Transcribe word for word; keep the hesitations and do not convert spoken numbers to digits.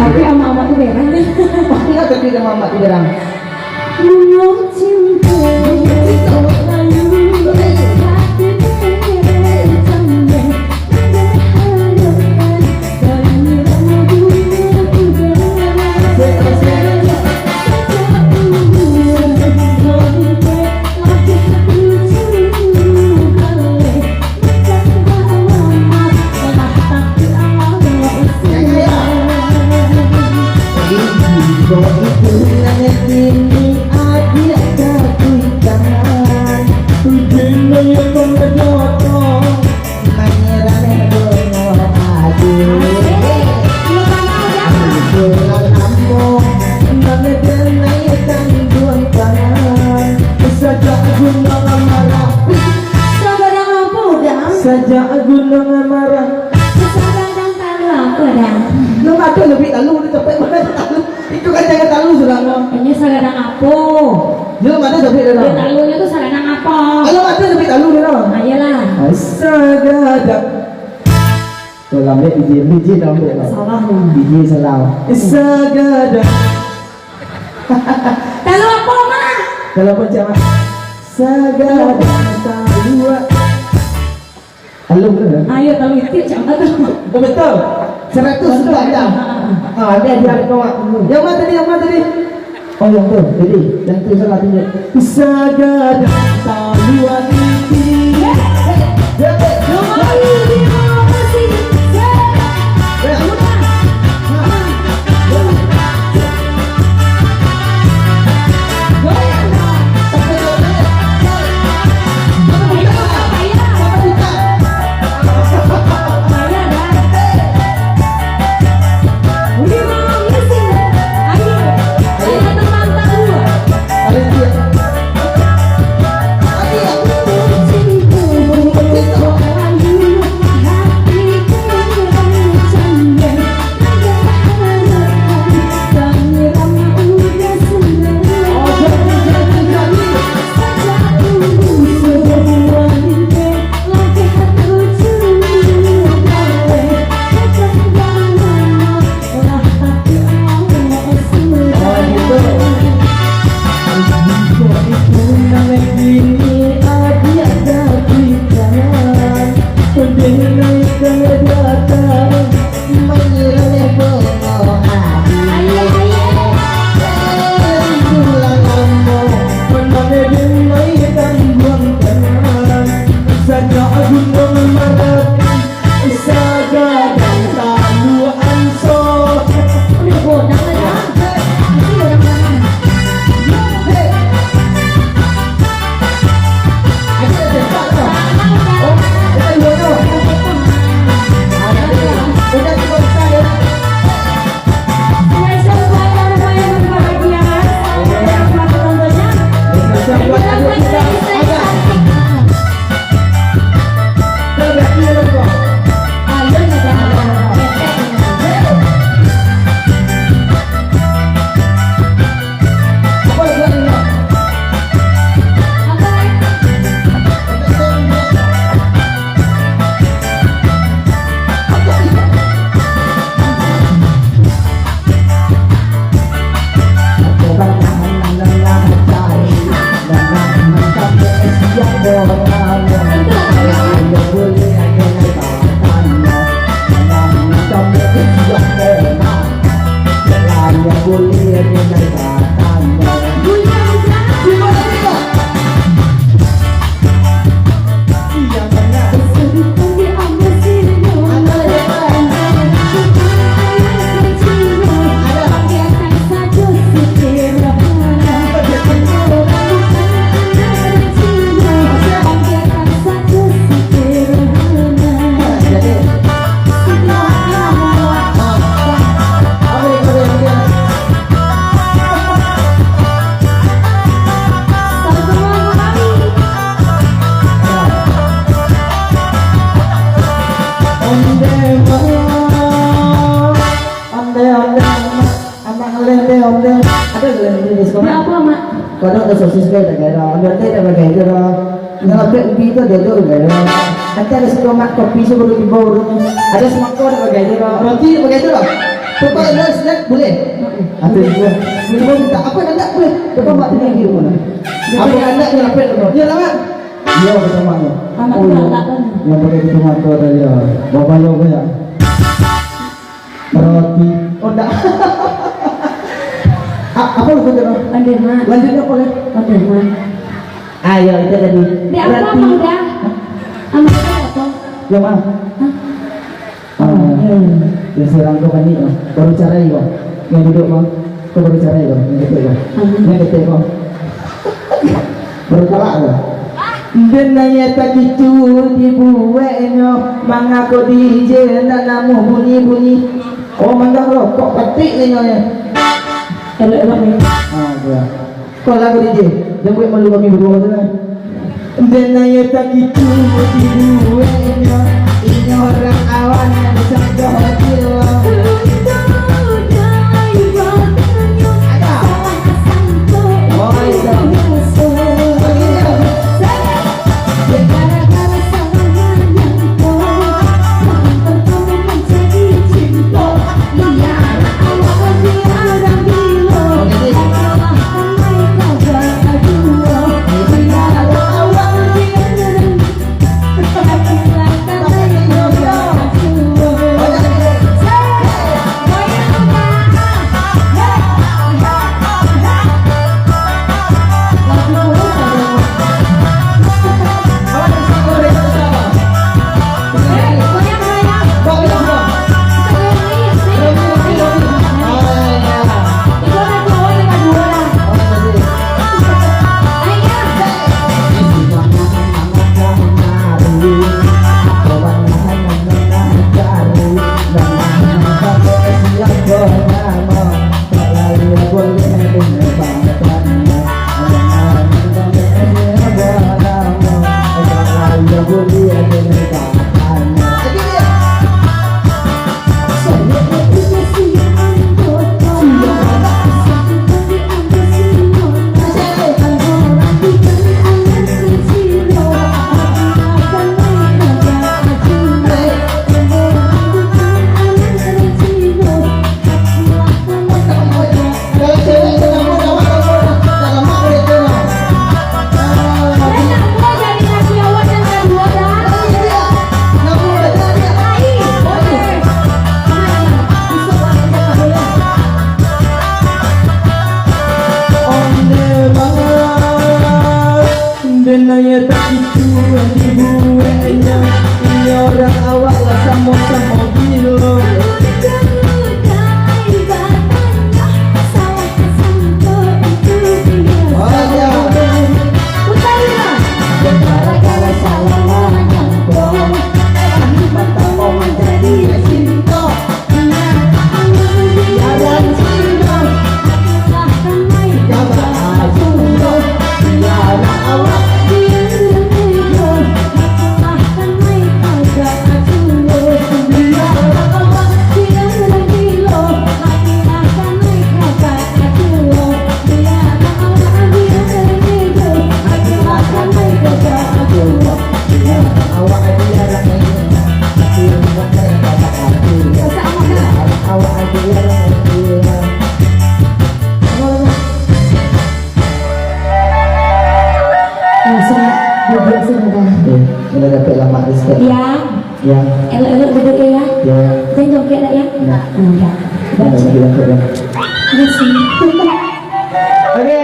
Tapi amak-amak tu berang. Mana tapi nama amak tu berang? Bungo cinta. Sajak gunung marah. Sajak gunung marah. Sagadang talu apo, Dang? Lo ado sabik talu, di tampek mano talu? Itu kan jago talu, Saudara. Inyo sagadang apo? Lo ado sabik, Saudara. Yo, talunyo tu sagadang apo? Lo ado sabik talu, Saudara. Ayolah. Sagadang. Tu lambek biji, biji lambek lah. Salah, Bang. Biji salah. Sagadang. Talu apo, Mak? Talu apo, Cak, Mak? Sagadang talu. Talu ke? Ayo, talu itik, Cak, Mak, tu. Oh, betul. Seratus sudah ada. Ha, ha. Ha, dia, dia, dia, Mak. Yang mana tadi, yang mana tadi? Oh, yang tu. Jadi, yang tu salah tunjuk. Sagadang talu itik. Sajak gunung Marapi, sagadang talu anso. Udah godang aja. Nanti godang mana? Hei. Ayo, cepat lah. Oh, kita dua tu. Ayo, udah kita besar ya. Onde, onde, amak, amak, onde, onde. Ado onde di siko? Barapo, Mak? Kadang ado sosis, guys, tak kira. Onde, onde, dah bagai tu dah. Kalau lapeh ubi tu ado tu, ado. Nanti ado satomak kopi, baru tibo urang. Ado samangko, ado bagai tu, ado roti, ado bagai tu lah. Pokok ado snack boleh. Ado juo. Cubo minta apo nan nak boleh. Pokok mak tadi di rumah. Apo nan nak, lapeh tu. Yo lah, Mak. Iyo, bersama tu. Anak Oh, iyo. Galak kan? Nan pakai kacamata tu, yo. Bapak yo banyak. Roti. Oh, ndak. A-, apo lagu tu, Bang? Ondeh, Mak. Lanjutnyo apo, Bang? Ondeh, Mak. Ayo, itu tadi. Dek apo, Roti. Bang, udah? Hah? Amak apo? Yo, Bang. Hah? Ah, Hmm. yo, surang tu panik, Bang. Baru carai, Bang. Nan duduak, Bang. Ko baru carai, Bang. Nan ketek, Bang. Hmm. Nan ketek, Bang. Baru kalak, Bang. Den aia takicu dibueknyo, mangako D J ndak namuah bunyi-bunyi. Oh, mangga rokok patik inyo, yo. Elok-elok ni. Ah, yo. Ko lagu D J, jan buek malu kami baduo tu lah. Den aia takicu dibueknyo, inyo urang awak nan sanjo gilo. Ada. Oh, iyo. Begini. Den aia takicu dibueknyo, inyo urang awak lah samo-samo gilo. Langsung duduak sini dah. Oke, sudah dapat lamak respect. Ya. Ya. Elok-elok duduk ya. Ya. Jangan jongkok dah ya. Ya. Ah, ya. Ya, lagi jongkok ya. Terima kasih. Oke.